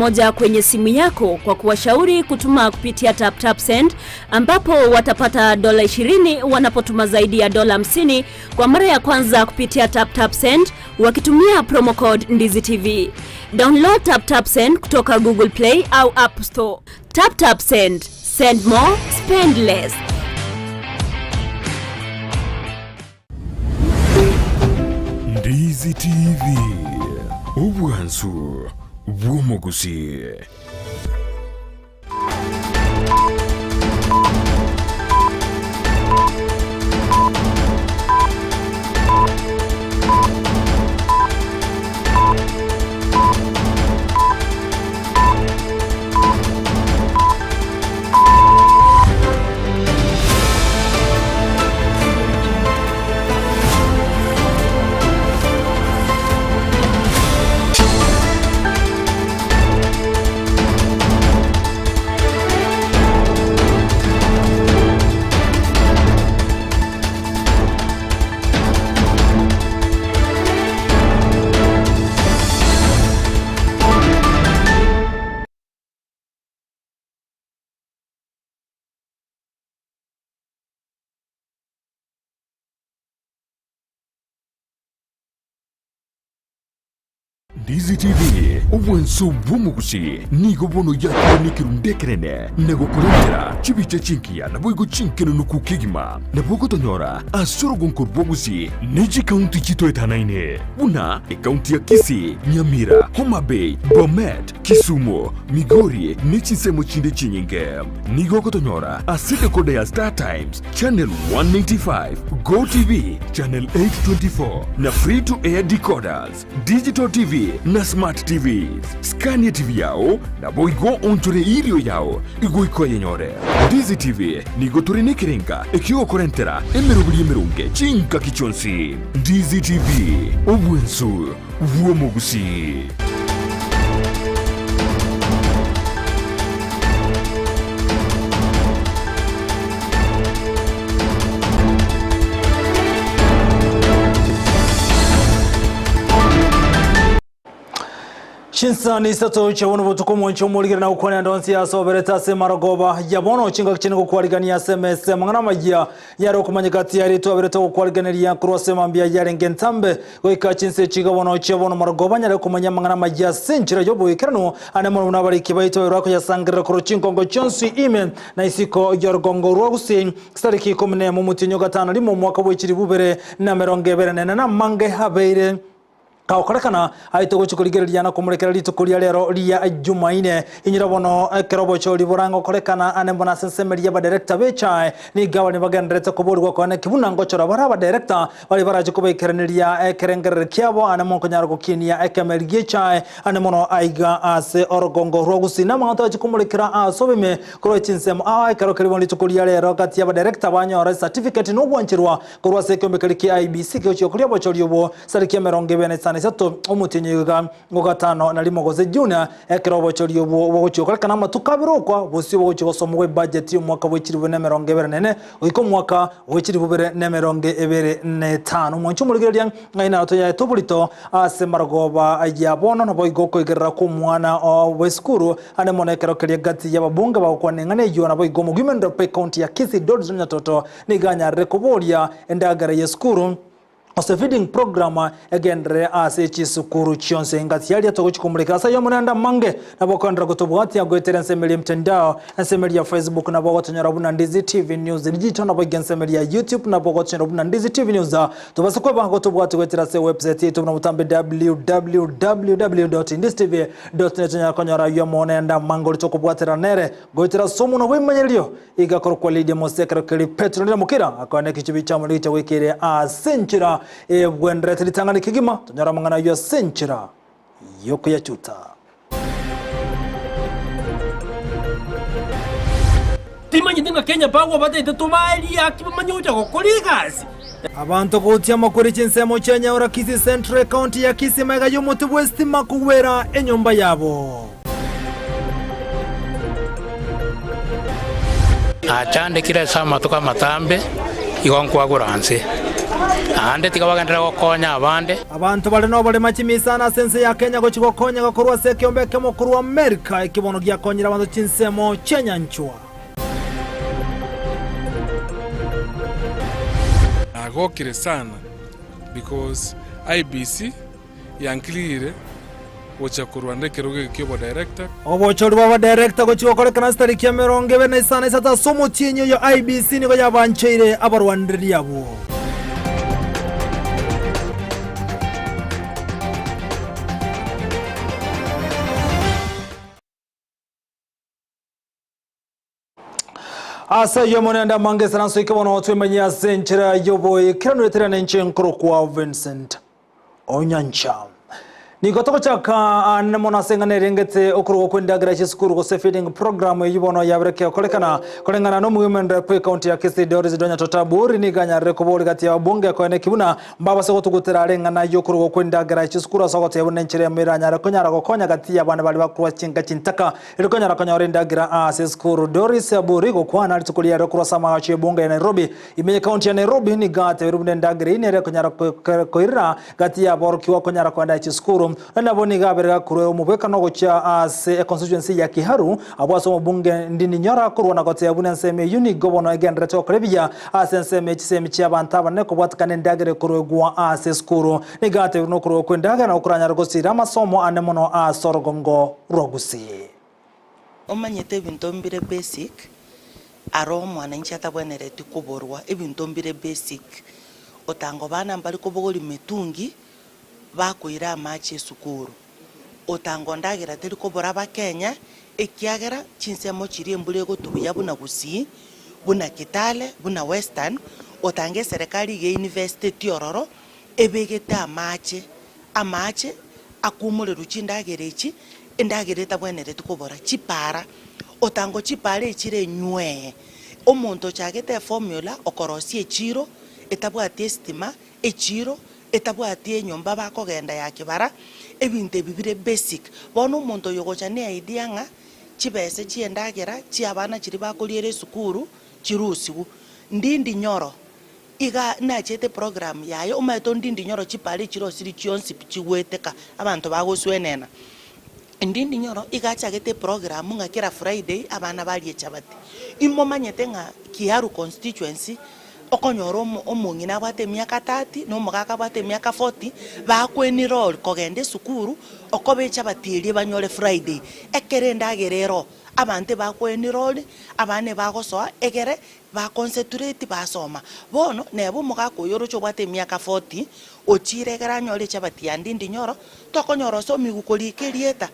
moja kwenye simu yako kwa kuwashauri kutuma kupitia TapTap Send ambapo watapata dola 20 wanapotuma zaidi ya dola 50 kwa mara ya kwanza kupitia TapTap Send wakitumia promo code Ndizi TV. Download TapTap Send kutoka Google Play au App Store. TapTap Send. Send more, spend less. Ndizi TV, obwansu bw'omogusi. Ndizi TV, obwanso bw'omogusi nigo bono yakire nekerundu ekenene na gokorentera chibicha chingiya naboigo chinkenenuku kegima. Nabo ogotonyora ase orogonko rw'obogusi ne chikaunti chitoetanaine buna ekaunti ya Kisii, Nyamira, Homa Bay, Bomet, Kisumu, Migori ne chinsemo chinde chinyinge. Nigo ogotonyora ase decoder ya Star Times, Channel 195, Go TV, Channel 824 na Free to Air decoders, Digital TV na Smart TVs. Scan TV yao naboigo onchore irio yao igoika oyenyore. Ndizi TV nigo tore nekerenga ekiogokorentera emeroberi emeronge chingaki chionsi. Ndizi TV, obwensu bw'omogusii. Chinsani isato chia bono botuko omonche omorigere na gokwania ande onsi asoberete ase marogoba ya bono chingaki chine gokwarigania ase emesa amang'ana amayia yare okomanyeka ati yare twaberete gokwariganeria korwa ase mambia yarenge ntambe goika chinse chiga bono chia bono marogoba nyare komanya amang'ana amayia ase enchera y'oboikeranu ande mono buna abariki baito baberwa koyasangerera korwa chinkongo chionsi ime na isiko y'orugongo rwa Gusii chitariki ikomi nemo omotienyi o gatano rimo omwaka bwe chilifu ibere na emerongo ebere nene namange abeire Kagokorekana aye togochia korigereria na komorekera rituko ria rero ria Jumaine. Inyora bono ekero obochori borangokorekana ane mbono ase ensemo eria y'abadirector b'echae nigo abare bagendererete koborigwa koene ki buna ngochora bare abadirector baria barache kobaikeraneria ekerengerero kiabo ane monkonyara gokinia ekemeri gi'echae ane mono aiga ase orogongo rwa Gusii. Namang'ana torache komorekera ase obime korwa chinsemo aa ekero keria bono rituko ria rero gati y'abadirector banyora ecertificate na ogwancherwa Korwa ase ekeombe keria kia IEBC kegochia koria obochori obwo sariki emerongo ebere na isano na isato omotienyi oiga o gatano na rimo gose June ekero obochori obwo bogochia gokorekana amatuko abere okwa bosio bogochia gosomwa ebudget y'omwaka bwe chilifu na emerongo ebere na ene goika omwaka bwe chilifu bibere na emerongo ebere na etano. Omwanchi omorigereria ng'ai naro toyaete oborito ase marogoba ya bono naboigo okoigerera kw'omwana bw'esukuru Ande mono ekero keria gati y'ababunge bagokwana eng'ana eyio naboigo omogwimendo bw'ecounty ya Kisii Dodson Nyatoto Nigo anyarire koboria endagera y'esukuru, gose feeding program, egenderere ase chisukuru chionsi. Engaki yaria togochia komorekera ase ayio naende amange nabo okoenderera gotobwatia goetera ensemo eria emtandao, ensemo eria ya Facebook nabo ogotonyora buna Ndizi TV News Digital naboigo ensemo eria ya YouTube nabo ogotonyora buna Ndizi TV News. Tobasa kweba gotobwatia goetera ase ewebsite yaito buna botambe www.ndizitv.net onyare konyora ayio amo naende amange ore tokobwatera nere goetera ase omonwa bw'ebimanyererio Igakorokwa Lidia Mose ekero keria Petero nere mokira akoenda egechubi chiamo nigo chiagwekeire ase enchera ebwenderete ritang'ani kegima, tonyore amang'ana ayio ase enchera y'okoyachuta. Timanyeti ng'a Kenya Power bataete tobae riaki bamanye gocha gokora egasi. Abanto gotia amakori chinsemo chia Nyaura Kisii Central ecounty ya Kisii magega y'omote bw'esitima kogwera enyomba yabo. Nachandekire ase amatuko amatambe, igo nkwagura nse. Naende tiga bagenderere gokonya abande. Abanto bare noborema chimisana ase ense ya Kenya gochia gokonyeka korwa ase ekeombe ekemo korwa Amerika, ekio bono giakonyire abanto chinsemo chi'enyanchwa. Nagokire sana because IEBC yankirire gocha korwana ekerogo eke ki'obodirector. Obochori bw'abadirector gochia gokorekana ase tariki 23 ase omotienyi oyo IEBC nigo yabancheire abarwanereria abwo. Ase ayio Omonene amange esaranso eke bono twemenye ase enchera y'oboikeranu eterane inche nkorokwa Vincent Onyancha. Nigo togochaka anene mono ase eng'ana erengete okorugwa kw'endagera chi'esukuru gose feeding program eyio bono yabereke gokorekana koreng'ana n'omogwemende bw'ekaunti ya Kisii Doris Donya Totaburi nigo anyarire koboria gati y'ababunge koene ki buna mbabase gotugutera are eng'ana y'okorugwa kw'endagera chi'esukuru ase ogoteba buna enchera eyemo eranyare konyara gokonya gati y'abana baria bakorwa chinka chintaka Erio konyara konyora endagera ase esukuru, Doris Aburi gokwana rituko riaye korwa ase amagacho y'ebunge ya Nairobi ime y'ekaunti ya Nairobi nigo atebirie buna endagera eyio nere ekonyara koirera gati y'aborokigwa konyara koenda chisukuru. Nabo nigo abere gakorwa omobwekano gochia ase econstituency ya Kiharu abwo ase omobunge Ndindi Nyoro akorwa na goteba buna ensemo eyio nigo bono egendererete gokora ebiya ase ensemo ye chisemi chi'abanto abanene kobwatekana endagera ekoruegwa ase esukuru. Nigo atebirie buna okoruegwa kw'endagera nabo koranyare gosira amasomo ane mono ase orogongo rwa Gusii. Omanyete ebinto mbire basic, aro omwananchi atabwenereti koborwa ebinto mbire basic, otanga abana mbare kobogoria mitungi bakoira amache esukuru, otanga ondagera teri kobora abakenya ekiagera chinsemo chiria embura egotwa buya buna Gusii, buna Kitale, buna Western, otanga eserekari iga einvesteti ororo ebegete amache Amache akumorerwe chindagera echi, endagera etabwenereti kobora, chipara, otango chipara echire nywee. Omonto ochagete eformula okorosia echiro etabwati estima, echiro etabwati enyomba bakogenda ya kibara, ebinto ebi bire basic. Bono omonto oyo ogocha ne idea ng'a chibese chia endagera chia abana chiria bakoriera esukuru chirusigwe. Ndindi nyoro. Iga nachete program yaye omanyete ondindi nyoro chipara echire osiri chionsi pi chigweteka abanto bagoswenena. Ndindi nyoro iga achagete eprogram ng'a kera Friday abana barie chabati. Imomanyete ng'a Kiharu constituency okonyora omo omong'ina abwate emiaka 30 na omogaka abwate emiaka 40 bakwenirori kogenda esukuru okoba echabati eria banyore Friday. Ekero endagera ero abanto ebakwenirori abana ebagosoa egere Ba concentrate basoma. Bono neba omogaka oyo oroche obwate emiaka 40, ochiire ekero anyore echabati ya ndindi nyoro, tokonyora osomigwe korika erieta.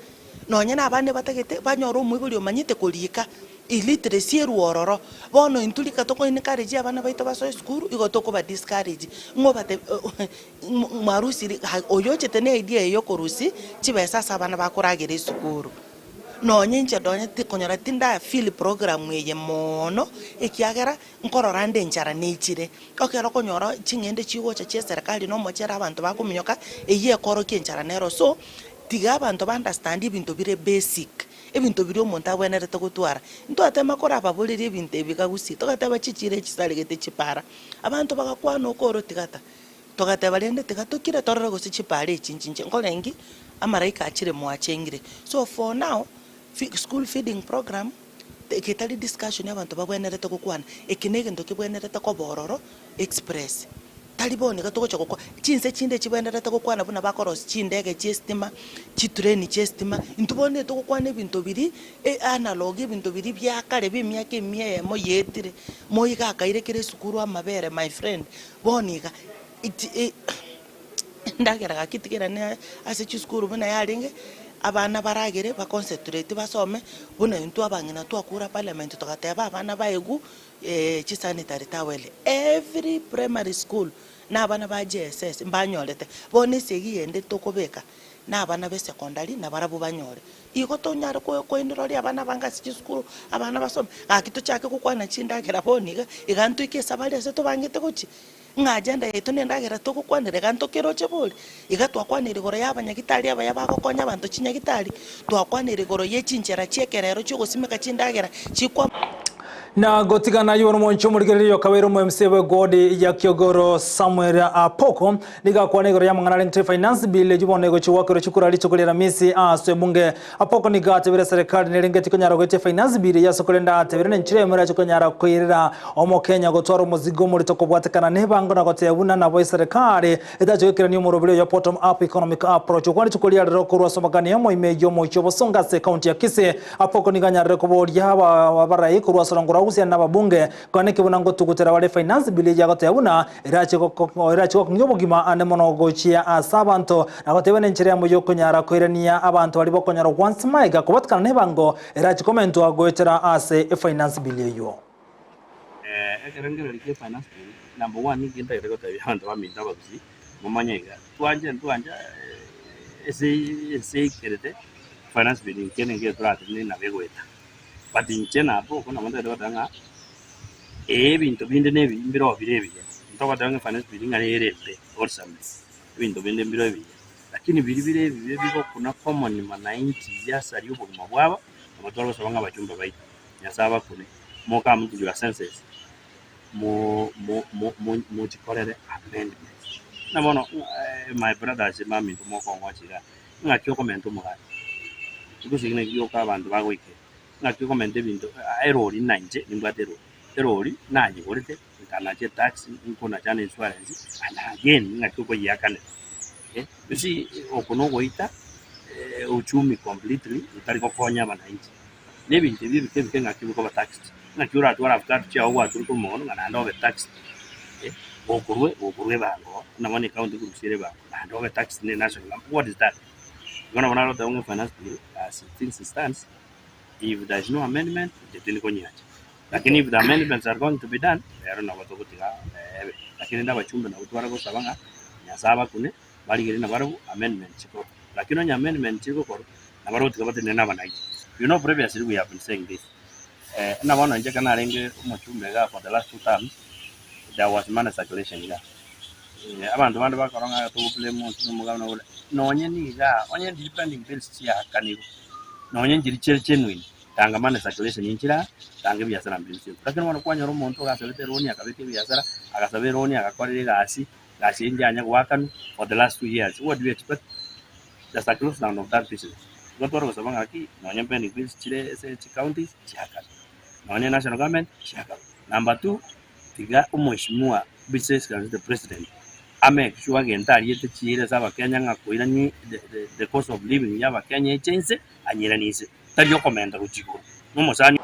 Nonye na abande batagete banyore omoibori omanyete korika, illiteracy erwe ororo. Bono intwe rika toko encourage abana baito basoe esukuru, igo tokoba discourage. Ng'o obatebi mwarusiri oyo ochete na idea eye yokorusia chibesa ase abana bakoragera esukuru. Nonye inche nonye tikonyora tinda feel program eye moono, ekiagera nkorora nde enchara nechire. Ekero okonyora ching'ende chigocha chia eserekari na omochere abanto bakominyoka, eyio ekorokia enchara nero. So, tiga abanto ba understand ebinto bire basic, ebinto biria omonto abwenerete gotwara. Ntwatema korababoreria ebinto ebi iga gusii, togateba chichiro echisaregete chipara, abanto bagakwana okoro tiga ta. Togateba rende tiga tokire torore gose chipara echi nchinche nkorengi amaraika achire mwachengire. So for now school feeding program eke tari discussion abanto babwenerete gokwana, eke na egento kebwenerete koba ororo express. Tari bono iga togocha gokwa chinse chinde chibwenerete gokwana buna bakorosia chindege chia estima, chitrain chia estima, intwe bono etogokwana ebinto biria analogue ebinto biria bia kare bia emiaka emia eyemo yaetire, moiga akaire kera esukuru amabere my friend. Bono iga, endagera gaki tigerane ase chisukuru buna yarenge, abana baragere ba concentrate basome, buna intwe abang'ina twakure parliament togateba abana baegwe chi sanitary towel every primary school na abana ba JSS mbanyorete. Bono esegi yende tokobeka na abana ba esecondary nabarabwo banyore. Igo tonyare koenroria abana abange ase chisukuru, abana basome, gaki tochake gokwana chindagera bono iga, iga ntoike esabari ase tobangete gochia, ng'a agenda yaito na endagera togokwanera iga ntokeroche bori? Iga twakwanire igoro ya abanyagitari abaya bagokonya abanto chinyagitari, twakwanire igoro ye chinchera chia ekerero chia ogosimeka chindagera chikwa. Na gotigana ayio omonche omorigereria okabeire omo MCA bw'egodi ya Kiogoro Samuel Apoko nigo akwana igoro y'amang'ana arengete Finance Bill eyio bono egochia goakerwa chikura rituko ria Aramisi ase ebunge. Apoko nigo atebire serikali nerengeti konyara goetia Finance Bill eyio ase korende atebire nenchera eyemo erache konyara koirera Omokenya gotwara omozigo omorito kobwatekana nebango na goteba buna nabo eserekari etache goikerania omoroberi oyo Bottom Up Economic Approach okwana rituko ria rero korwa ase omogani omoime y'omochie obosongo ase ekaunti ya Kisii. Apoko nigo anyarire koboria abarai korwa ase orongo rwa Gusii na ababunge koaneke buna ngotugutera bare Finance Bill eyio agoteba buna erache gokong'ia obogima ande mono gochia ase abanto na goteba nenchera eyemo yokonyara koirania abanto baria bokonyora gwansi maega kobatikana nebango erache komentwa goetera ase Finance Bill eyio. Ekerengererio kia Finance Bill, number one ninki ntagete gotebia abanto baminto abagusii, momanye iga, twanche ntwancha ase ense eikerete Finance Bill inche ninki toratenene nabo egoeta. But inche nabo nabo ntagete goteba ng'a ee ebinto binde na ebi mbiroo bire ebiya, ntogoteba ng'a Finance Bill ng'a nere embe or something, ebinto binde mbiroo ebiya, lakini biria bire ebibe bigokuna common mwananchi yasaria obogima bwabo, nabo tware gosaba ng'a abachumba baito. Nyasae abakune, mo come to your senses, mo mo mo mo mochikorere amendments. Buna bono eh, my brothers maminto mokong'ocha igaa, ng'aki okomenta omogati? Gose naki gioka abanto bagoikera, ng'aki okomenta ebinto ah erori na inche nimbwate erori, erori nanyegorete nkanacha etax, nkonacha na insurance and again ng'aki okoyiakanera eh. You see oko nogoita uchumi completely otari gokonya abananchi. Na ebinto ebi ebike ebike ng'aki bikoba taxed, ng'aki oratware avocado chiago gwature korwa mogondo ng'a naende obe taxed eh, gokorwa gokorwa ebango buna bono ecounty ekorusia ere ebango naende obe taxed ne national government, what is that? Igo nabo naroteba ng'a finance bill as things stands if there is no amendment inche tindi konyiacha, lakini if the amendments are going to be done ero nabo togotiga ebe, lakini rende abachumbe nabo tware gosaba ng'a Nyasaye abakune barigererie nabarabwo amendment chikorwa, lakini onye amendment chigokorwa nabarabwo tiga batenene nabanainchi. You know previously we have been saying this, eh, buna bono inche ekero narenge omochumba igaa for the last two terms, there was money circulation igaa. Eh, abanto bande bakora ng'a togo blame onsi na omogabana ore, nonye nigaa, onye ndiri pending bills chiakanirwe, nonye nchiri chire genuine, tanga money circulation inchire aa, tanga ebiasara mbiri bisibe. Lakini bono kwanyora omonto ogasabete eloan akabeka ebiasara, agasaba eloan agakorera egasi, egasi eyio yanya goakanwa for the last 2 years, what do you expect? There's a close down of that business. Igo tware gosaba ng'aki nonye pending bills chire ase chicounties chiakanwe, nonye national government chiakanwe. Number two, tiga omweshimiwa His Excellency the President amake sure egento ariete chiira ase abakenya ng'a koirani the, the, the cost of living ya abakenya eche inse, anyiranie inse, tari okomenta gochia igoro. Na omosani.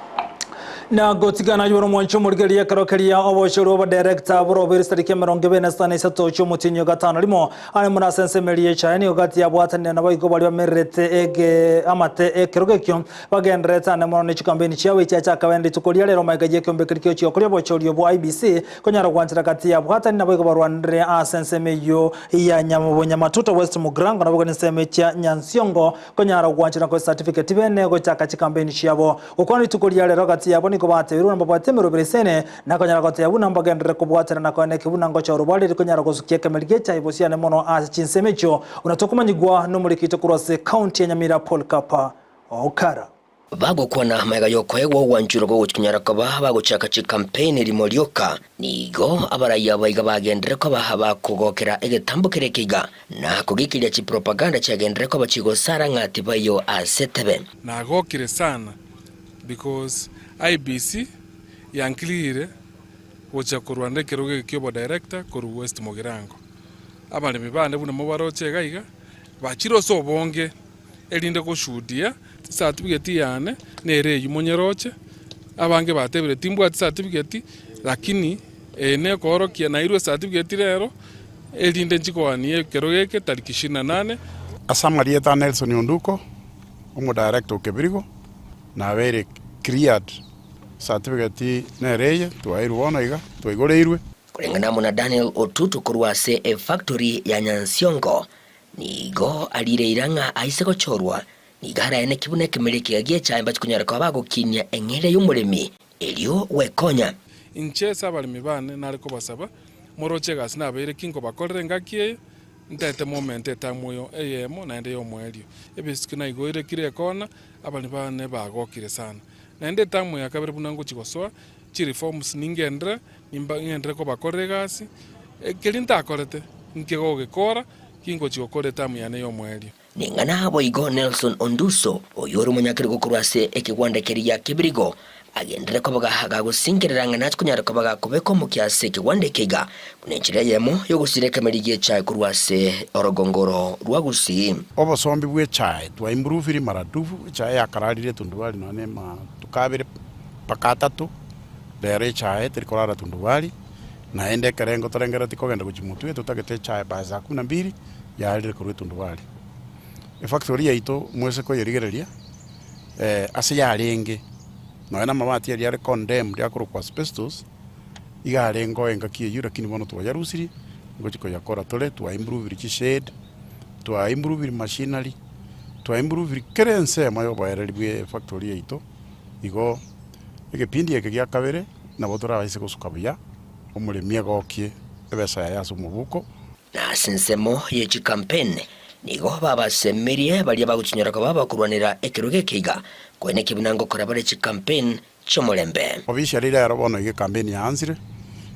Na gotigana ayio nomwancho omorigereria ekero keria obochori bw'abadirector borobeire chitariki 23 chi'omotienyi o gatano rimo are buna ase ensemo eria y'echaye nigo gati yabwatanire naboigo baria bamererete ege amate ekerogo ekio bagendererete ande mono ne chikampeni chiabo echiachaka bene rituko ria rero magega y'ekeombe keria kiochia gokoria obochori obwo IEBC konyara gwanchera gati yabwatani naboigo barwanire ase ensemo eyio ya Nyamatuta West Mugirango naboigo nensemo echia Nyansiongo Konyara gwanchera koe certificate bene gochaka chikampeni chiabo. Gokwana rituko ria rero gati yabo nigo batebirwe buna mbabwate emeroberi esene, na konyara goteba buna mbagenderere kobwatana na koeneki buna ngocha orobare rikonyara gosukia ekemeri gi'echae bosiane mono ase chinsemo echio buna tokomanyigwa nomoriki oito korwa ase county ya Nyamira Polycarp Okara. Bagokwana magega y'okoegwa ogwanchurwa gogochinyara koba bagochaka chikampeini rimo rioka, nigo abarai aba iga bagenderere koba bakogokera egetambo keria ekeiga, na kogikiria chipropaganda chiagenderere koba chigosara ng'a tibaiyo ase etebe. Nagokire sana because IEBC yankirire gocha korwana ekerogo eke kia obodirector korwa West Mugirango. Abaremi bane buna mobaroche iga iga, bachire ase obonge erinde goshuhudia Certificate yane nere eyio monyeroche, abange batebire timbwati certificate lakini eye nekoorokia nairwe certificate rero erinde nchikoanie ekero geke tariki ishirini na nane. Ase amarieta a Nelson Onduko, omodirector o Kebirigo, nabeire cleared, certificate nere eye twaeirwe bono iga, twaigoreirwe. Koreng'ana amo na Daniel Otutu korwa ase efactory ya Nyansiongo, nigo arire eira ng'a aise gochorwa Nigo araeneki buna ekemeri ekiya gi'echae mbache konyara koba bagokinia eng'eria y'omoremi, erio gwekonya. Inche ase abaremi baane nare kobasaba, moroche egasi nabeire ki nkobakorera engaki eye, ntaete momente etamu eyo eyemo naende y'omoerio. Ebisiki naigoire kire ekona, abaremi baane bagokire sana. Naende eterm ya kabere buna ngochia gosoa, chireforms ningendere, nimba ng'enderere kobakorera egasi, keria ntakorete, nkegogekora, kingochia gokora eterm yane ya omoerio. Ning'ana boigo Nelson Onduso, oyio ore omonyakerogo korwa ase ekegwanda keria gia Kibirigo, agenderere koba gagosinkerera ng'a nache konyara koba gakobeka omokia ase ekegwanda eke iga, buna enchera eyemo y'ogosira ekemeri gi'echae korwa ase orogongo oro rwa Gusii. Obosombi bw'echae twaimpruviri maradufu, echae yakararire etundubari nonya na amatuko abere mpaka atato, rero echae teri korara tundubari, naende ekerengo torengereretie kogenda gochia motwe totagete echae by saa kumi na mbili yarire korwa etundubari. Efactory yaito mwese koyerigereria ase yarenge nonya na amabati aria are condemned akorokwa asbestos, iga arenge oo engaki eyio lakini bono twayarusirie, ngochia koyakora tore, twaimproviri chishade, twaimproviri machinery, twaimproviri kera ensemo ya oboereri bwa efactory yaito, igo egepindi eke gia kabere nabo torabaise gosuka buya, omoremi agokie ebesa yaye ase omobuko. Na ase ensemo ye chikampeni nigo babasemerie baria bagochinyora koba abakorwanera ekerogo eke iga, koeneki buna ngokora bare chikampeni chi'omorembe. Officially rero bono iga ekampeni yaansire,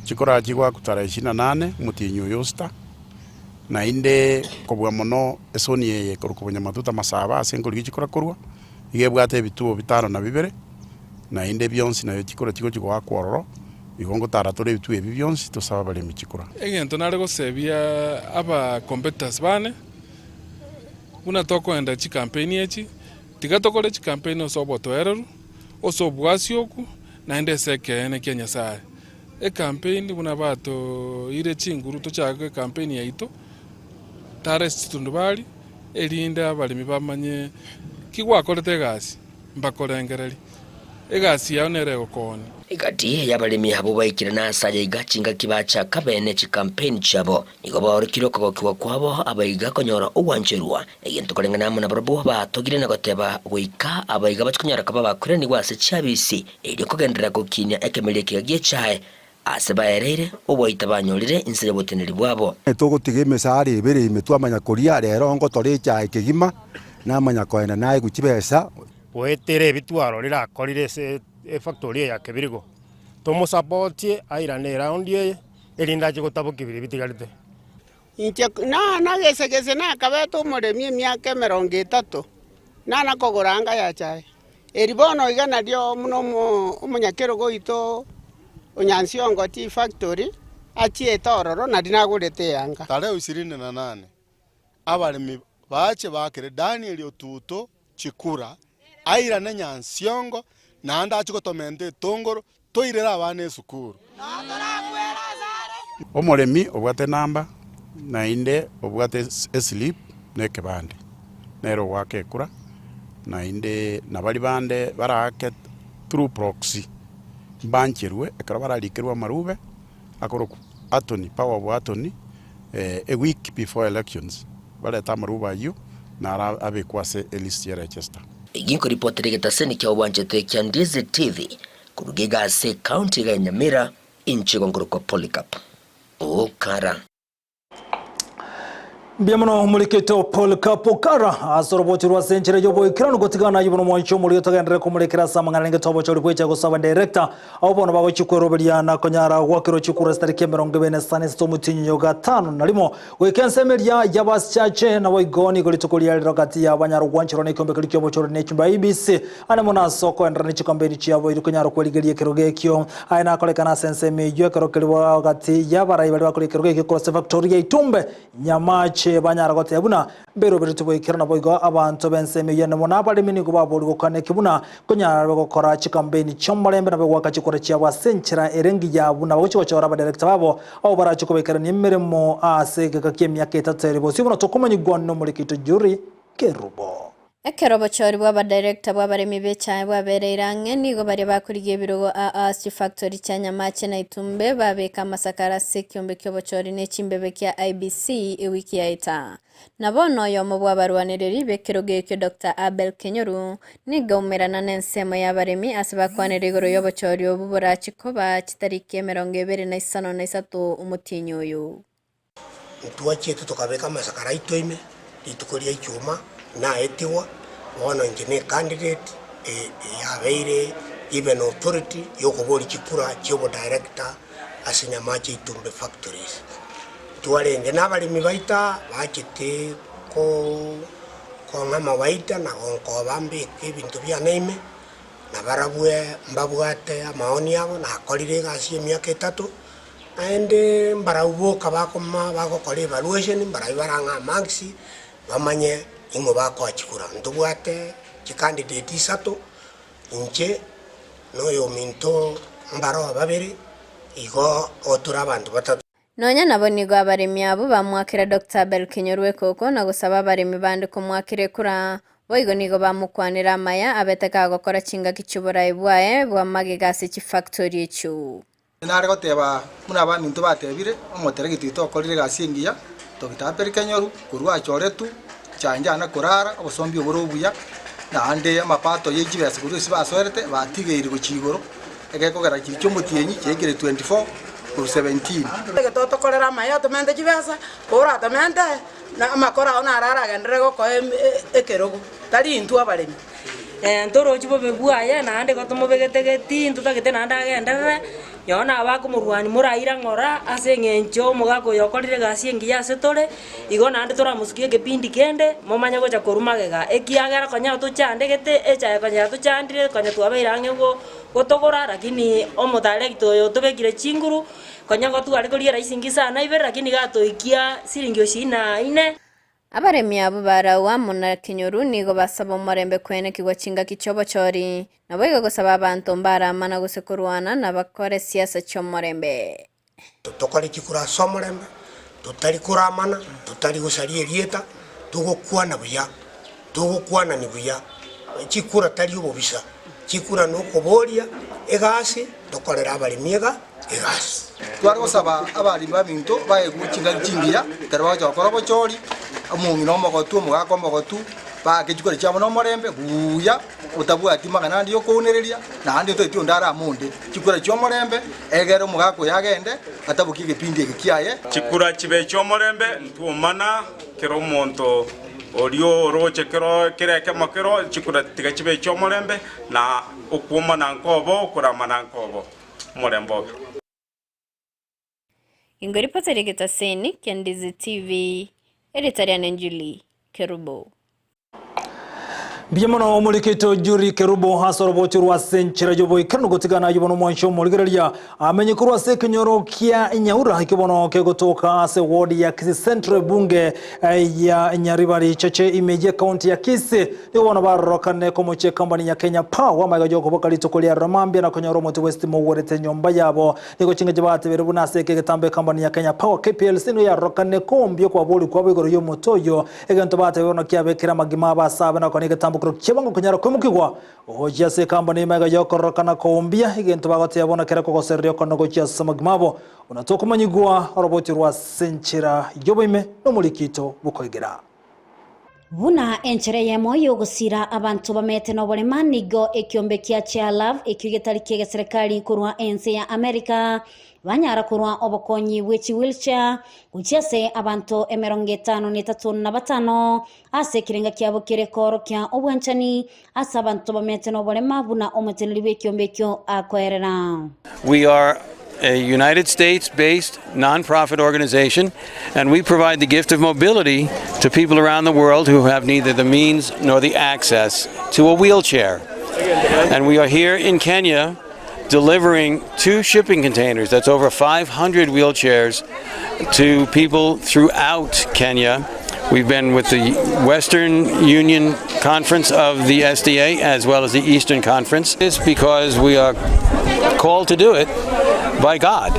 chikora chigoakwa tarehe ishirini na nane omotienyi oyo osita, naende kobua mono esoni eye ekorokwa Bonyamatuta Masaba ase nkorigia chikora korwa, iga ebwate ebituo bitano na bibere, naende bionsi nayo chikora chigochia goakwa ororo, igo ngotara tore ebituo ebi bionsi tosabe abaremi chikura. Egento nare gosebia aba competitors bane, buna tokoenda chikampeni echi, tiga tokore chikampeni ase obotoereru, ase obwasioku, naende ase ekeene kia Nyasaye. Ekampeni buna batoeire chinguru tochake ekampeni yaito, tara ase chitundubari, erinde abaremi bamanye ki gwakorete egasi, mbakorengererie. Egasi yao nere egokoonia. Egati y'abaremi abwo baikire nase aya iga chingaki bachaka bene chikampeni chiabo, nigo baorokire okogokigwa kwabo abaiga konyora ogwancherwa, egento koreng'ana amo nabarabwo batogire na goteba goika abaiga bachie konyora koba bakoiranigwa ase chiabisi, erio kogenderera gokinia ekemeria ekiya gi'echae ase baereire oboita banyorire inse y'oboteneri bwabo. Togotiga emesara ebere ime twamanya koria, rero ngotore echae kegima, namanya koenda naegwe chibesa. Goetera ebi twarorire akorire ase efactory eye ya Kebirigo, tomosapotie airane eraundi eye, erinde ache gotabokia biria bitigarete. Inche nana gese-gese nakabete omoremi emiaka emerongo etato, nana kogora anga ya chae. Eri bono iga nario buna omonyakerogo oito o Nyansiongo Tea Factory achiete ororo nario nagorete eanga. Tarehe ishirini na nane abaremi bache baakere Daniel Otuto chikura, airane Nyansiongo, naende achie gotomenta etongoro, toirere abana esukuru. Omoremi obwate enamba, naende obwate eslip na ekebande, nere ogoaka ekura, naende nabaria bande baraake through proxy, mbancherwe ekero bararikerwe amarube, akorokwa attorney, power of attorney, a week before elections, barete amarube ayio, naro abekwe ase elist ye register. Egi nkoripotera egetaseni kia obwanchete kia Ndizi TV koruga iga ase ecounty iga ya Nyamira, inche igo nkorokwa Polycarp Okara. Mbuya mono omorikete Polycarp Okara ase orobocho rwa ase enchera y'oboikeranu gotigana ayio bono omwanchi omoriri togenderere komorekera ase amang'ana renge tobochori bwecha gosaba director Abwo bono bagochia kweroberia na konyara goakerwa chikura chitariki emerongo ebere na esano esete omotienyi o gatano na rimo, goika ensemo eria y'abasichache. Naboigo nigo rituko ria rero gati y'abanyara ogwancherwa nekiombe keria ki'obochori ne chinyomba IEBC, ande mono ase okoenderera ne chikampeni chiabo erio konyara kwerigeria ekerogo ekio. Aya nakorekane ase ensemo eyio ekero keria gati y'abarai baria bakoria ekerogo ekio korwa ase Factoria Itumbe, Nyamache, banyara goteba buna Mberoberetie goikera naboigo abanto b'ensemo eyio nabo nabaremi nigo baboorigwe gokwana eki buna konyara gokora chikampeni chi'omorembe na goaka chikura chiabo ase enchera ere engiya buna bagochia gochora abadirector babo abwo barache kobaikerania emeremo ase egeka ki'emiaka etato ere bosio buna tokomanyigwa nomoriki oito Jury Kerubo. Ekero obochori bw'abadirector bw'abaremi b'echae bwabereire ang'e, nigo baria bakorigia ebirogo aa chifactori chia Nyamache na Itumbe babeka amasakara ase ekiombe ki'obochori ne chimbebe kia IEBC ewiki yaeta. Na bono oyomo bw'abarwanereri b'ekerogo ekio Doctor Abel Kenyoru nigo aumerana nensemo y'abaremi ase bakwanire igoro y'obochori obwo borachi koba chitariki 23 omotienyi oyo. Ntwachiete tokabeka amasakara aito ime, rituko ria ichuma naetigwa, bono inche ne candidate yabeire. Even authority yokoboria chikura chi'obodirector ase Nyamache Itumbe Factories. Twarenge nabaremi baito aa bachete kong'a amawaida na gonkoba mbeke ebinto biane ime, na barabwe mbabwate amaoni abo, nakorire egasi emiaka etato, naende mbarabwo boka bakoma bagokora evaluation, mbarabwo barang'e amarks, bamanye ing'o bakoa chikura. Ntobwate chicandidate isato. Inche na oyominto mbaroo babere, igo tore abanto batato. Nonya nabo nigo abaremi abwo bamoakera Doctor Abel Kenyoru ekoko na gosaba abaremi bande komoakera ekura. Boigo nigo bamokwanera amaya abete kagokora chingaki chi'oborai bwaye bwa magega ase chifactori echio. Nare goteba buna abaminto batebire, omoteregeti oito okorire egasi engiya, Doctor Abel Kenyoru, korwa achoretwe, change ana korara, obosombi obore obuya, naende amapato ye chibesa korwa ase basoerete batigeire gochia igoro, egekogera chiria chiomotienyi chiaikire 24 korwa 17. Egento otokorere amaya otomente chibesa, koratomente na amakoro ao naro aragenderere gokoa ekerogo, tari intwe abaremi. Ntorochi bobe bwaye, naende igo tomobegete getii, ntotagete naende agenderere, nonye nabo akomorwania moraira ng'ora ase eng'encho omogaka oyo okorire egasi engiya ase tore, igo naende toramosukie ekepindi kende, momanye gocha korwa magega, ekiagera konya tochandegete, echaye konya tochandire, konya twabeire ang'e go gotogora, lakini omotarekta oyo otobekire chinguru, konya igo tware koria eraisingi sana ibere, lakini iga atoikia siringi ishirini na ine. Abaremi abwo barau amo na kenyoru nigo basaba omorembe kwenekigwa chingaki chi'obochori, naboigo gosaba abanto mbaramana gose korwana na bakore siasa chi'omorembe. Tokore chikura ase omorembe, totari koramana, totari gosaria erieta, togokwana buya, togokwanani buya. Chikura tari obobisa, chikura nokoboria egasi, tokorere abaremi iga egasi. Tware gosaba abaremi baminto baegwe chingaki chingiya ekero bagocha gokora obochori, omong'ina omogotu, omogaka omogotu, baake chikura chiabo nomorembe buya, otabwati mang'ana ande yokounereria, naende otaeti onde arame onde. Chikura chi'omorembe, egere omogaka oyo agende atabokie egepindi eke kiaye. Chikura chibe chi'omorembe, ntwomana kera omonto oria oroche kero kera ekemo kero, chikura tiga chibe echi'omorembe, na okwomana nkobo, okoramana nkobo. Omorembe obe. Ingo ripota ri'egetaseni kia Ndizi TV, erieta riane Julie Kerubo. Mbuya mono omorikito Julie Kerubo ase orobocho rwa ase enchera y'oboikeranu gotigana ayio bono omwancho omorigereria amenye korwa ase ekenyoro kia Nyaura ekio bono kegotoka ase ward ya Kisii Central ebunge ya Nyaribari Chache ime y'ekaunti ya Kisii. Nigo bono barorokane komochia ekambani ya Kenya Power amaiga y'okoboka rituko ria Romambia na konyora omote bw'esitima ogwerete enyomba yabo. Nigo chingencho batebeire buna ase eke egetambo ekambani ya Kenya Power KPLC nigo yarorokane kombia okwabori kwabo igoro y'omote oyio. Egento batebeire bono kiabekire amagima abo ase abe na kona egetambo kerokio kiabango konyara koimokigwa gochia ase ekambani amaiga y'okororokana kombia egento bagoteba bono kere kogosereria okona gochia ase amagima abo. Buna tokomanyigwa oroboti rwa ase enchera y'oboime nomorikito bw'okoegera. Buna enchera eyemo y'ogosiira abanto bamete noborema nigo ekiombe kia Chair Love ekio getari ki'egeserekari korwa ense ya America banyara korwa obokonyi bwe chi wheelchair gochia ase abanto emerongo etano na etato na batano ase ekerenga kiabo kere koorokia obwanchani ase abanto bamete noborema buna omoteneneri bw'ekiombe ekio akoerera. We are a United States based nonprofit organization and we provide the gift of mobility to people around the world who have neither the means nor the access to a wheelchair. And we are here in Kenya delivering two shipping containers, that's over 500 wheelchairs, to people throughout Kenya. We've been with the Western Union Conference of the SDA as well as the Eastern Conference. It's because we are called to do it by God.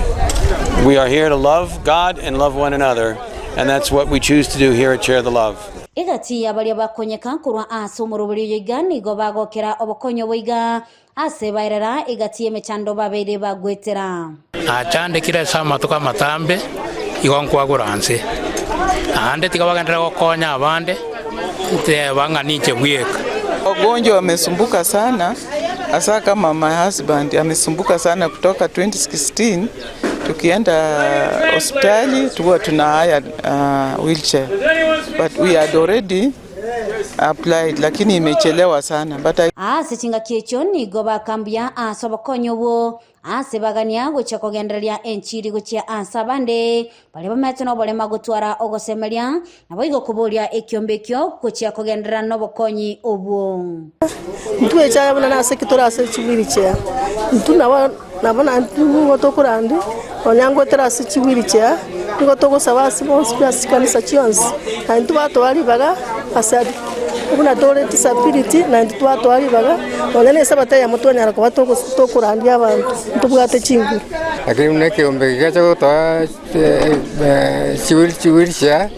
We are here to love God and love one another, and that's what we choose to do here at Share the Love. Egati y'abaria bakonyeka korwa ase omoroberi oyo iga nigo bagokera obokonyi obo iga Ase bairera egati y'emechando babeire bagwetera. Nachandekire ase amatuko amatambe, igo nkwagura nse. Naende tiga bagenderere gokonya abande, nteba ng'a ninche bweka. Wagonjwa wamesumbuka sana hasa kama my husband amesumbuka sana kutoka 2016 tukienda hospitali tuwa tuna hire uh, wheelchair but we had already. applied lakini imechelewa sana but I Ase chingaki echio nigo bakambuya ase obokonyi obwo, ase bagania gochia kogendereria enchiri gochia ase abande baria bamete noborema gotwara ogosemeria, naboigo koboria ekiombe ekio gochia kogenderera nobokonyi obwo. Intwe echaya buna nase ki tore ase chiwheelchair, intwe nabo nabo naende nigo tokorandi nonya ngoetera ase chiwheelchair, nigo togosaba ase bonsi pi ase chikanisa chionsi, na intwe batoa ribaga ase aria buna tore disability na intwe twatoa ribaga nonya na esabato eyemo twanyara koba togos tokorandia abanto ntobwate chinguru. Lakini buna ekeombe kegacha gotoa chiwheelchair,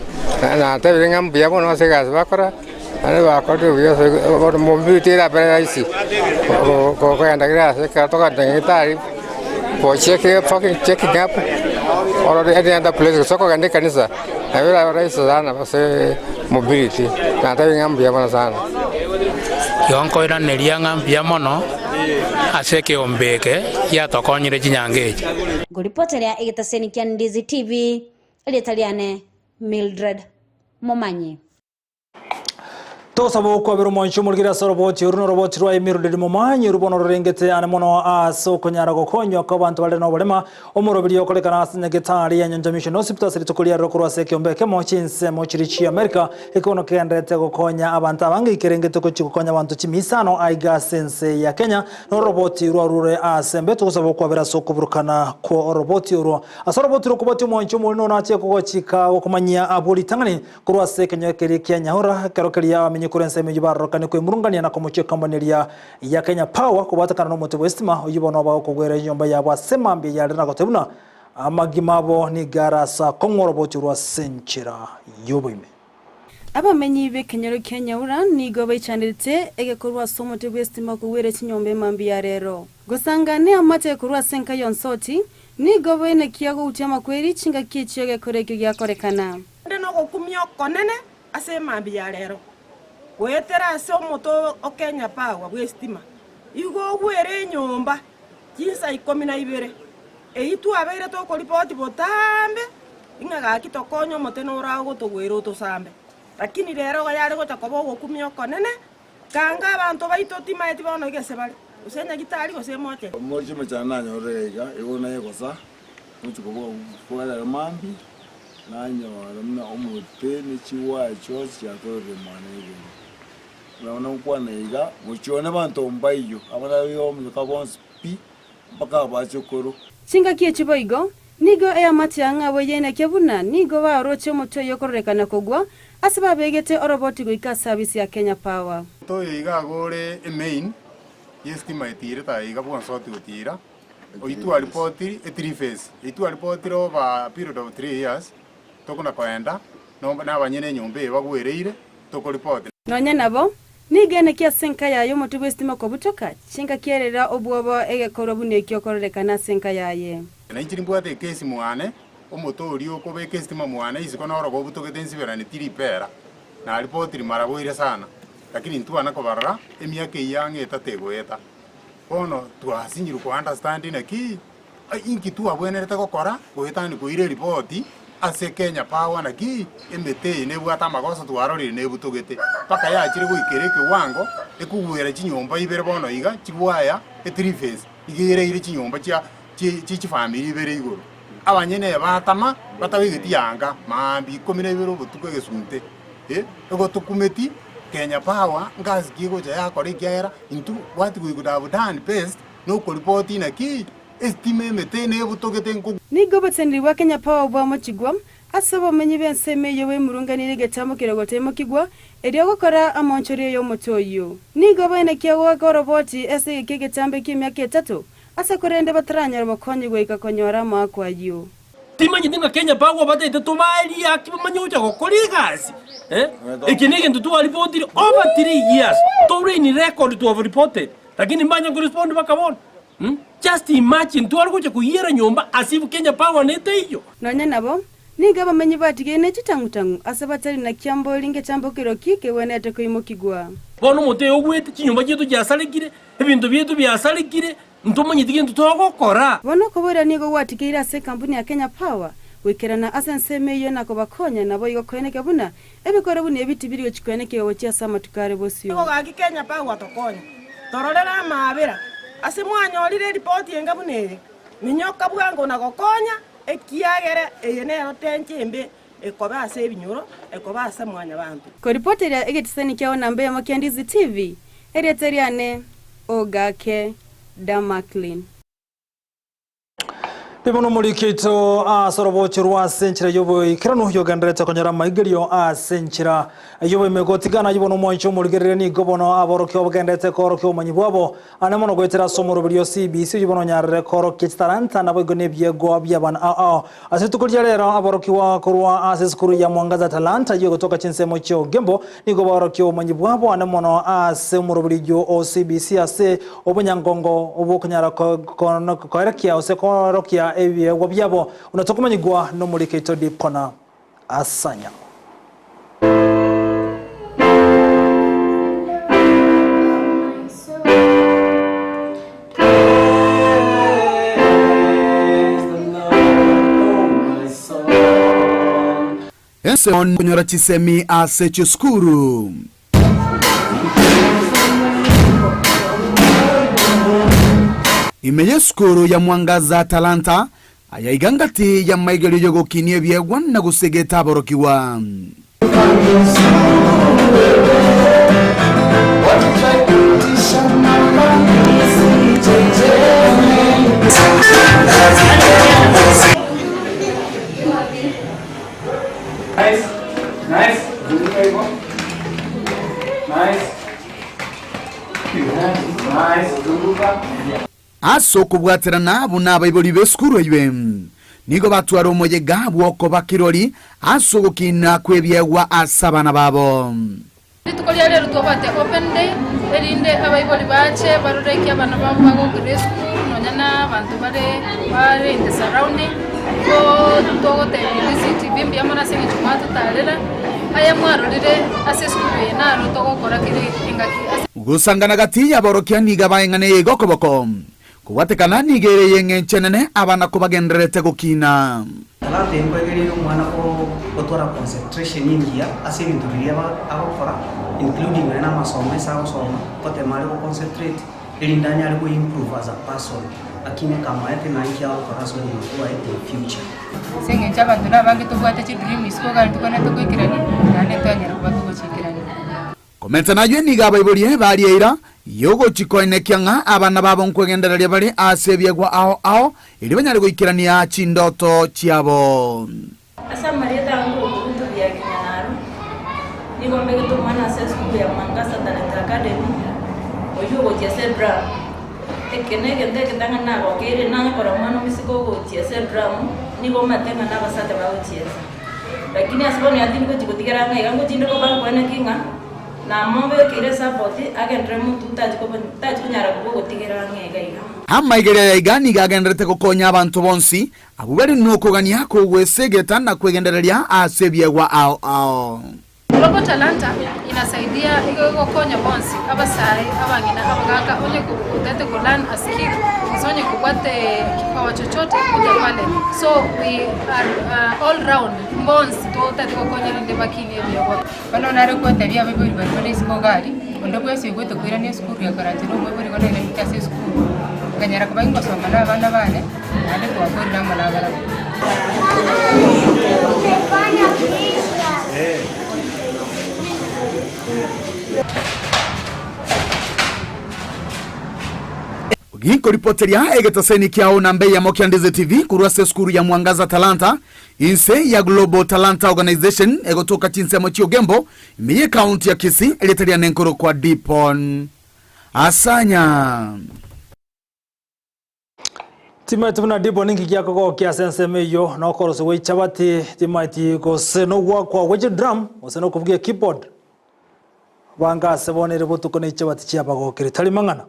natebire ng'a mbuya mono ase egasi bakora. Naende bakorire buya ase bono mobility erabere rahisi kogenda kera ase ekero tokogenda nyagetari for checking checking up or any other place gose okogenda ekanisa nabo erabe rahisi sana ase mobility natebire ng'a mbuya mono sana. Igo nkoiraneria ng'a mbuya mono ase ekeombe eke giatokonyire chinyango echi. Nkoripoteria egetaseni kia Ndizi TV, erieta riane Mildred Momanyi. Tosaba okwabera omwanchi omorigeri ase oroboti oru noroboti rwa emiruderi momanyi oru bono rorengete ane mono ase okonyara gokonywa kwa abanto bare noborema omoroberi okorekana ase nyagetari ya Nyonja Mission Hospital ase rituko riarero korwa ase ekeombe ekemo chinsemo chiria chia America ekegono kegenderete gokonya abanto abange ikerengete gochia gokonya abanto chimisano aiga ase ense ya Kenya noroboti rwarure ase embe togosaba okwabera ase okoburukana kwa oroboti orwo ase oroboti rokobwatia omwanchi omoriri nonache kogochika gokomanyia abwo ritang'ani Korwa ase ekenyoro keria kia Nyahora, ekero keria abamenyi korwa ensemo eyio barorokane kwemurungania na komochia ekambani eria ya Kenya Power kobwatekana nomote bw'esitima oyio bono bagokogwera enyomba yabo ase mambia yare na gotebia buna amagima abo nigo are ase akong'u oroboti orwo ase enchera y'oboime. Abamenyi b'ekenyoro kia Nyaura nigo baichanderete egekorwa ase omote bw'esitima kogwera chinyomba emambia ya rero. Gosangania amate korwa ase enka y'onsoti, nigo baenekia goutia amakweri chingaki echio egekora ekio giakorekana. Inde nogokumia okonene ase emambia ya rero, goetera ase omote o Kenya Power bw'esitima, igo ogwere enyomba chinsa ikomi na ibere, eyio twabeire tokoripoti botambe ing'a gaki tokonye omote noro agotogwera otosambe. Lakini rero igo yare gocha koba ogokumia okonene, kanga abanto baito timaeti bono gese bare, gose nyagitari gose emocheri. Omochie emechando nanyorire iga, igo nayegosa, ngochia koboka kwarera mambia. Nanyora buna omote ne chiwaya chionsi chiatorire mwane igoro. Buna bono ngokwana iga, gochia one banto mbaiyo, abana omonyoka bonsi pi, mpaka abachokoro. Chingaki echi boigo, nigo eamate ang'e boyenekia buna nigo baoroche omotwe oyo okororekana kogwa ase babegete oroboti goika ase abisi ya Kenya Power. Oyo iga agore emain yesitima etiirete aye iga bwonsoti gotiira. Oyio twaripotiri e three phase, eyio twaripotire over a period of 3 years, tokona koenda na abanyene enyomba eye bagwereire, tokoripoti. Nonya nabo, nigo eneki ase enka yaye omotwe bw'esitima kobutoka, chingaki erera obwoba egekorwa buna ekio okororekana ase enka yaye. Na inche nimbwate ekesi mwane, omote oria okobeka esitima mwane isiko noro gobutogete nsiberane tiripera, naripotiri mara boire sana, lakini ntwana kobarora emiaka eyio ang'e etato egoeta. Bono twasinyirwe ko understand naki inki twabwenerete gokora goetania koira eripoti ase Kenya Power naki emete eye nebwate amagoso twarorire nebutogete mpaka yachire goikera ekewango ekogwera chinyomba ibere bono iga chigwaya e three phase iga ereire chinyomba chia chie chifamiri ibere igoro. Abanyene batama batabegeti yanga maambia ikomi na ibere obotuko egesunte eh egotokumeti Kenya Power ngasi ki egocha yakora ekiagera Intwe what we could have done best nokoripoti naki esitima emete nebutogete nko. Nigo oboteneneri bwa Kenya Power bwamochigwa ase obomenyi bw'ensemo eyio bwemurunganirie egetambo keria gotaimokigwa erio gokora amaonchorio y'omote oyio. Nigo baenekia goaka oroboti ase egeka egetambe ki'emiaka etato ase korende bataranyora obokonyi goika konyora amaakwa ayio. Timanyeti ng'a Kenya Power bataete tobae riaki bamanye gocha gokora egasi eh? Eke na egento twaripotire over 3 years tore in record to have reported lakini mbanya korespond mpaka bono mm? Just imagine tware gocha koiyera nyomba as if Kenya Power neteiyo. Nonya nabo, nigo abamenyi batigaine chitang'u-tang'u ase batari na kiambori ngetambo keroki kegwenerete koimokigwa. Bono omote oyo ogwete, chinyomba chiaito chiasarekire, ebinto biaito biasarekire, Ntomanyeti gento togokora. Bono okoboria nigo gwatigeire ase ekampuni ya Kenya Power Goikerana ase ensemo eyio na kobakonya naboigo koeneka buna ebikoro buna ebi tibiri gochia koenekigwa gochia ase amatuko are bosio. Nigo gaki Kenya Power tokonye, tororere amaabera ase mwanyorire eripoti enga buna eye. Minyoka bwango na gokonya, ekiagera eye nero tenche embe ekoba ase ebinyoro, ekoba ase mwanyabanto. Koripoteria egetisani kiao namba eyemo kia Ndizi TV, erieta riane Ogake Damaklin. Ribono omoriki oito ase orobocho rwa ase enchera y'oboikeranu yogendererete konyora amaigerio ase enchera y'oboime gotigana ayio bono omwancho omorigereria nigo bono aborokigwa bagendererete koorokia obomanyi bwabo ane mono goetera ase omoroberi o CBC oyio bono onyarire koorokia chitalanta naboigo nebiegwa bi'abana ao ao ase rituko ria rero aborokigwa korwa ase esukuru ya Mwangaza Talanta eyio egotoka chinsemo chia Ogembo Nigo baorokia obomanyi bwabo ane mono ase omoroberio o CBC ase obonyangongo bw'okonyara koerekia gose koorokia ebiegwa biabo buna tokomanyigwa nomoriki oito Dipona Asanya. Ense konyora chisemi ase chisukuru. Ime y'esukuru ya Mwangaza Talanta, ayaiga ngati y'amaigerio y'ogokinia ebiegwa na gosegeta aborokigwa. Nice, nice, zunguka hivyo. Nice. Nice, zunguka. Ase okobwaterana buna abaibori b'esukuru eywe, nigo batwara omoyega bw'okoba kirori ase ogokina kw'ebiegwa ase abana babo. Rituko ria rero twabwate open day, erinde abaibori bache barore eki abana babo bagokora esukuru nonya na abanto bare bare in the surrounding. Igo togotebia DCTV mbuya mono ase eng'encho mwatotarera, aya mwarorire ase esukuru eye naro togokora kera engaki ase. Gosangana gati y'aborokia nigo abaeng'ana eyeiga okoboko, Kobwatekana nigo ere ey'engencho enene abana kobagendererete gokina. Talanta eye nkoegereire omwana gotwara concentration engiya ase ebinto biria agokora including nonya na amasomo ase agosoma, ngotema are go concentrate erinde anyare go improve as a person lakini kamaete ng'a inki agokora ase obogima bwaye in future. Ase eng'encho abanto nabange tobwate chidream isiko iga ntokwanete goikerania, naende ntwanyara koba togochiikerania. Komenta nayio nigo abaiborie baria eira y'ogochikoenekia ng'a abana babo nkwegendereria bare ase ebiegwa ao ao, erio banyare goikerania chindoto chiabo. Ase amarieta ao nkorokwa Ruth Biakinya Naro, nigo mbegete omwana ase esukuru ya Mwangaza Talent Academy, oyio ogochia ase edrum. Eke negento egetang'ani nagokeire, nanyekora omwana omoiseke ogochia ase edrum, nigo omanyete ng'a nabasacha bagochiesa. Lakini ase bono tindi gochia gotigera ang'e iga, ngochia inde koba nkweneki ng'a namobekeire esapoti agenderere motu tachi koba tachi konyara koba ogotigera ang'e iga iga. Amaigerio aya iga nigo agendererete gokonya abanto bonsi abwo bare nokogania kogwesegeta na kwegendereria ase ebiegwa ao ao. Global Talanta inasaidia igo egokonya bonsi, abasae, abang'ina, abagaka, onye otagete ko learn a skill gose onye kobwate kipawa chochote kuja pale so we are all round mbonsi totagete gokonya rinde bakinie ebiegwa. Bono nare gotebia abaibori baria bare isiko iga aria, onde bwensi oigwete koirania esukuru ya karanche na omoibori igo nairanete ase esukuru, nkanyara koba ingosoma na abana bane, naende twakorire amo nabarabwo. Ginkoripoteria egetaseni kiao namba eyemo kia Ndizi TV korwa ase esukuru ya Mwangaza Talanta inse ya Global Talanta Organization egotoka chinsemo chi'Ogembo ime y'ecounty ya Kisii erieta riane nkorokwa Dipon Asanya. Timaeti buna Diboni ninki giakogokia ase ensemo eyio, na okorosia gwe echabati, timaeti gose nogwakwa gwe chidrum, gose nokobugia ekeyboard. Banga ase bono ere botuko ne echabati chiabagokire, tari mang'ana.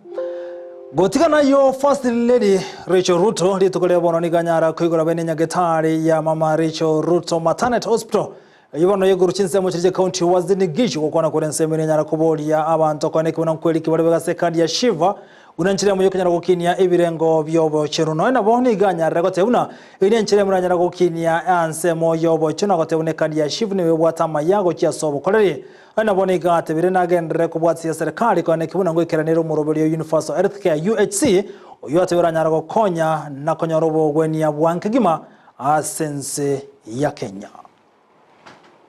Gotiga nayio First Lady Rachel Ruto rituko ria bono nigo anyara koigora bene nyagetari ya Mama Rachel Ruto Maternity Hospital Eyio bono igoro chinsemo chiria chi'ecounty Uasin Gishu gokwana kore ensemo ere enyara koboria abanto koeneki buna nkweri ki bare ase ekadi ya Shiva Buna enchera emo y'okonyara gokinia ebirengo bi'obochenu. Nonya nabo nigo anyarire goteba buna eyio nenchera emo eranyare gokinia ansemo y'obochenu na goteba buna ekadi ya SHIF nigo ebwate amaya gochia ase obokoreri. Nonya nabo nigo atebire nagenderere kobwatisia serikali konya neki buna ngoikeranere omoroberio o Universal Health Care, UHC, oyio atebire oranyare gokonya na konyora obogwenia bwa nkegima ase ense ya Kenya.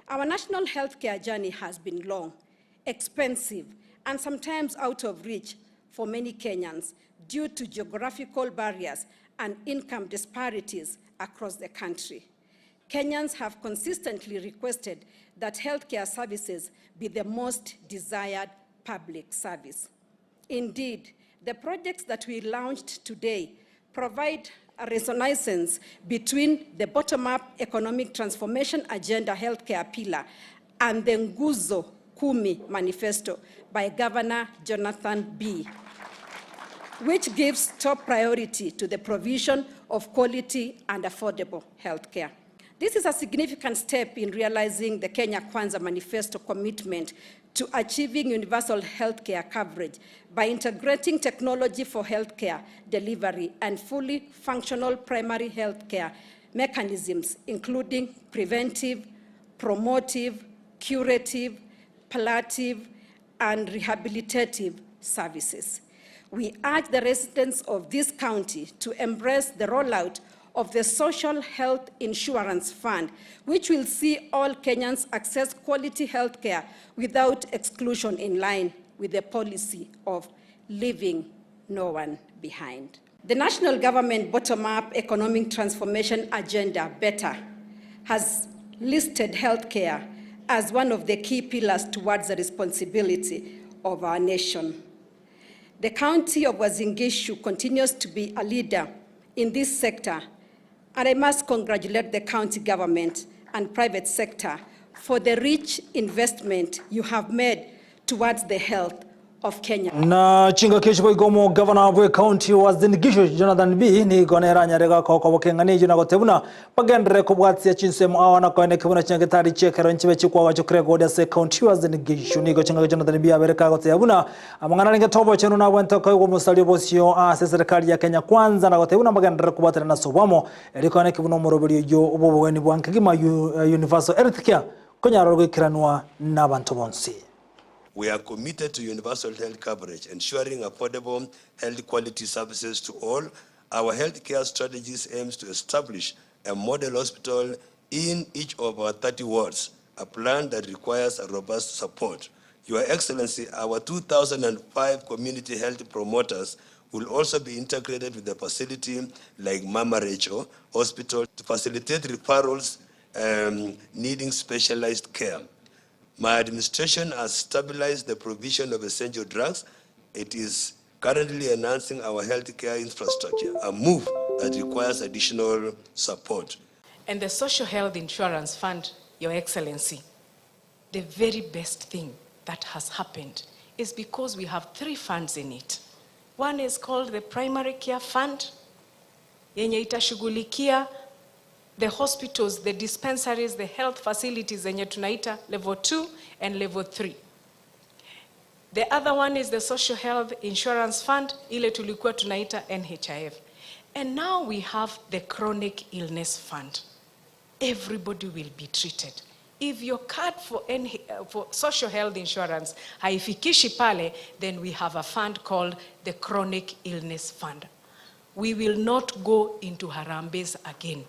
Our national healthcare journey has been long, expensive, and sometimes out of reach for many Kenyans due to geographical barriers and income disparities across the country. Kenyans have consistently requested that healthcare services be the most desired public service. Indeed, the projects that we launched today provide a renaissance between the bottom-up economic transformation agenda healthcare pillar and the Nguzo Kumi Manifesto by Governor Jonathan Bii, which gives top priority to the provision of quality and affordable healthcare. This is a significant step in realizing the Kenya Kwanza Manifesto commitment to achieving universal healthcare coverage by integrating technology for healthcare delivery and fully functional primary healthcare mechanisms, including preventive, promotive, curative, palliative, and rehabilitative services. We urge the residents of this county to embrace the rollout of the Social Health Insurance Fund, which will see all Kenyans access quality health care without exclusion in line with the policy of leaving no one behind. The national government bottom-up economic transformation agenda, BETTER, has listed healthcare as one of the key pillars towards the responsibility of our nation. The county of Uasin Gishu continues to be a leader in this sector, and I must congratulate the county government and private sector for the rich investment you have made towards the health of Kenya. Na chingaki echi boigo omogavana bw'ecounty ya Uasin Gishu Jonathan Bii nigo nere anyare goaka okoboka eng'ana eyio na goteba buna bagenderere kobwatia chinsemo ao na koeneka buna chinyagetari chi'ekero nchibe chikwagachwa keregodi ase ecounty ya Uasin Gishu. Nigo chingaki Jonathan Bii abere kagoteba buna amang'ana arenge tobochenu nabwente koegwa omosari obosio ase eserekari ya Kenya Kwanza na goteba buna bagenderere kobwaterana ase oboamo erio koeneki buna omoroberio oyio bw'obogeni bwa nkegima Universal Health Care konyara goikeranwa nabanto bonsi. We are committed to universal health coverage, ensuring affordable health quality services to all. Our healthcare strategies aims to establish a model hospital in each of our 30 wards, a plan that requires a robust support. Your Excellency, our 2005 community health promoters will also be integrated with the facility like Mama Rachel Hospital to facilitate referrals um, needing specialized care. My administration has stabilized the provision of essential drugs. It is currently enhancing our healthcare infrastructure, a move that requires additional support. And the Social Health Insurance Fund, Your Excellency, the very best thing that has happened is because we have three funds in it. One is called the Primary Care Fund, yenye itashughulikia the hospitals, the dispensaries, the health facilities zenye tunaita level 2 and level 3. The other one is the Social Health Insurance Fund, ile tulikuwa tunaita NHIF. And now we have the Chronic Illness Fund. Everybody will be treated. If your card for, NH for social health insurance haifikishi pale, then we have a fund called the Chronic Illness Fund. We will not go into harambees again.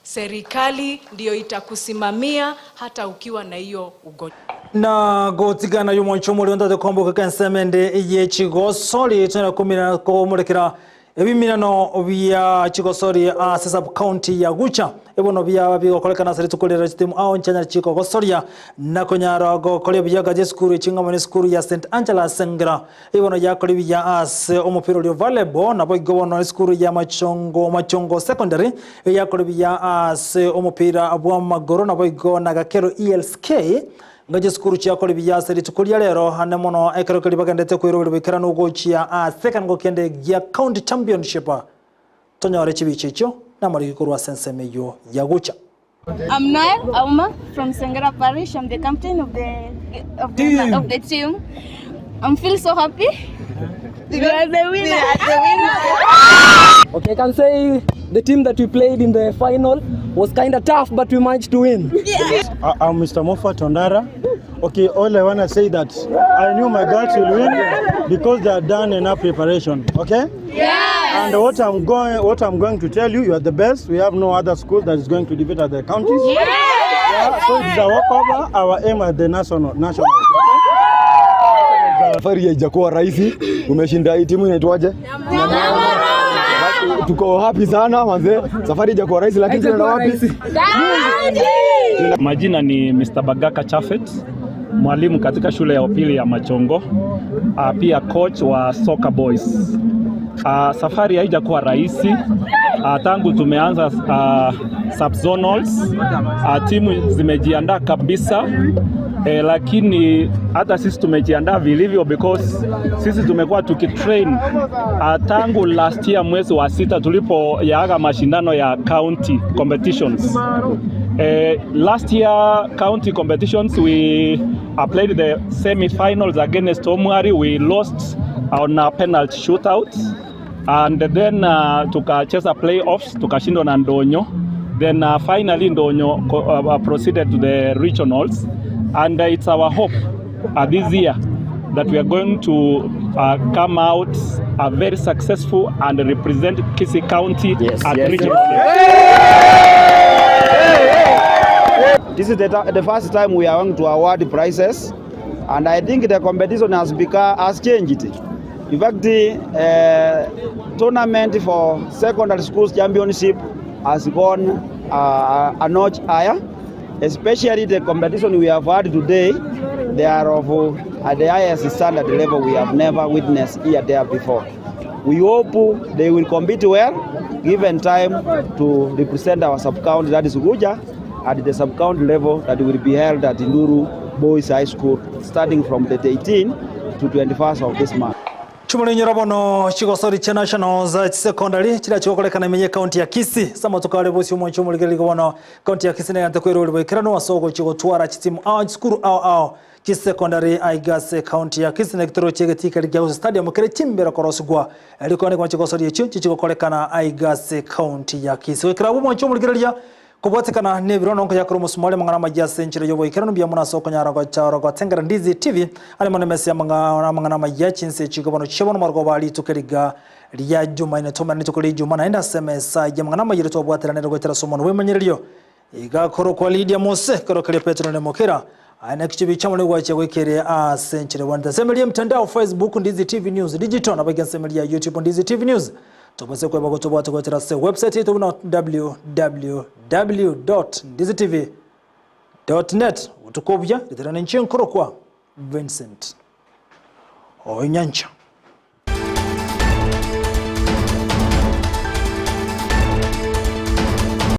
Serikali ndiyo itakusimamia hata ukiwa na hiyo ugonjwa. Na gotigana y'omonche omorero ntate kwamboka ensemo ende ye chigosori tonyara komina komorekera ebiminano bia chigosori ase sub county ya Gucha ebono biaba bigokorekana ase rituko rero chitimu ao nchanyara chikogosoria na konyara gokoria buya gache esukuru eching'amo na esukuru ya St Angela Sengera ebono yakoria buya ase omopira oria volleyball nabo igo bono esukuru ya Machongo Machongo Secondary eyakoria buya ase omopira bwa amagoro nabo igo na Gakero ELSK Ngache esukuru chiakora ebiya ase rituko ria rero ane mono ekero keria bagendete koiroberia boikeranu gochia ase ekerengo kende gia county championship. Tonyore chibicha echio namariko korwa ase ensemo eyio ya gocha. I'm Noel Auma from Sengera Parish. I'm the captain of the, of the, of the team. I'm feel so happy. We are the winners. We are the winners. Okay, I can say the team that we played in the final was kind of tough, but we managed to win. I'm Mr. Moffat Ondara. Okay, all I want to say that I knew my girls will win because they have done enough preparation. Okay? Yes. And what I'm going, what I'm going to tell you, you are the best. We have no other school that is going to defeat other counties. Yes. Yeah, so it's a walkover. Our aim at the national, national. Safari haijakuwa rahisi, umeshinda hii timu inaitwaje? Tuko happy sana manze, safari haijakuwa rahisi lakini tunaenda wapi? Majina ni Mr. Bagaka Chafet, mwalimu katika shule ya upili ya Machongo, pia coach wa Soccer Boys. Safari haijakuwa rahisi. Tangu tumeanza subzonals, timu zimejiandaa kabisa. Lakini hata sisi tumejiandaa vilivyo because sisi tumekuwa tukitrain tangu last year mwezi wa sita tulipoyaaga mashindano ya county competitions. Last year county competitions we played the semi-finals against Omwari. We lost on a penalty shootout and then tukacheza playoffs tukashindwa na Ndonyo. Then finally Ndonyo proceeded to the regionals and it's our hope this year that we are going to come out very successful and represent Kisii County at regional This is the first time we are going to award prizes, and I think the competition has become has changed. In fact, the tournament for secondary schools championship has gone a notch higher. Especially the competition we have had today, they are of at the highest standard level we have never witnessed here there before. We hope they will compete well, given time to represent our sub-county, that is Uguja, at the sub-county level that will be held at Nduru Boys High School starting from the 18th to 21st of this month. Chumuli bono chigosori cha nationals secondary chira chigokorekana imenye county ya Kisii sama tukale bosi umwe chumuli bono county ya Kisii nagante kwerori boikerano wasogo chigotwara chitimu ao chikuru ao ao chisecondary aigase county ya Kisii nekitoro chegetika ligya stadium kere chimbera korosigwa eliko ne chigosori echo chigokorekana aigase county ya Kisii wekera bumwe chumuli gereria kubwatikana nebiro nonko yakuru musumali mangana majase nchiro yobo ikerano bya muna soko nyara kwa charo kwa tengera Ndizi TV ali mwana mesi mangana mangana majachinse chikobono chebono margo bali tukeriga lya juma ine toma nitukuri juma naenda semesa ya mangana majiro tobwatira nero gwetera somo wemanyirio igakoro kwa Lydia Mose koro kale Petro ne Mokera aina kichibi chamo ni gwache gwekere a century wanda semelia mtandao Facebook Ndizi TV News Digital na bagen semelia YouTube Ndizi TV News tobose kweba gotobwata gwetera se website yetu na www.ndizitv.net utukobya literana nchinkoro kwa Vincent Onyancha.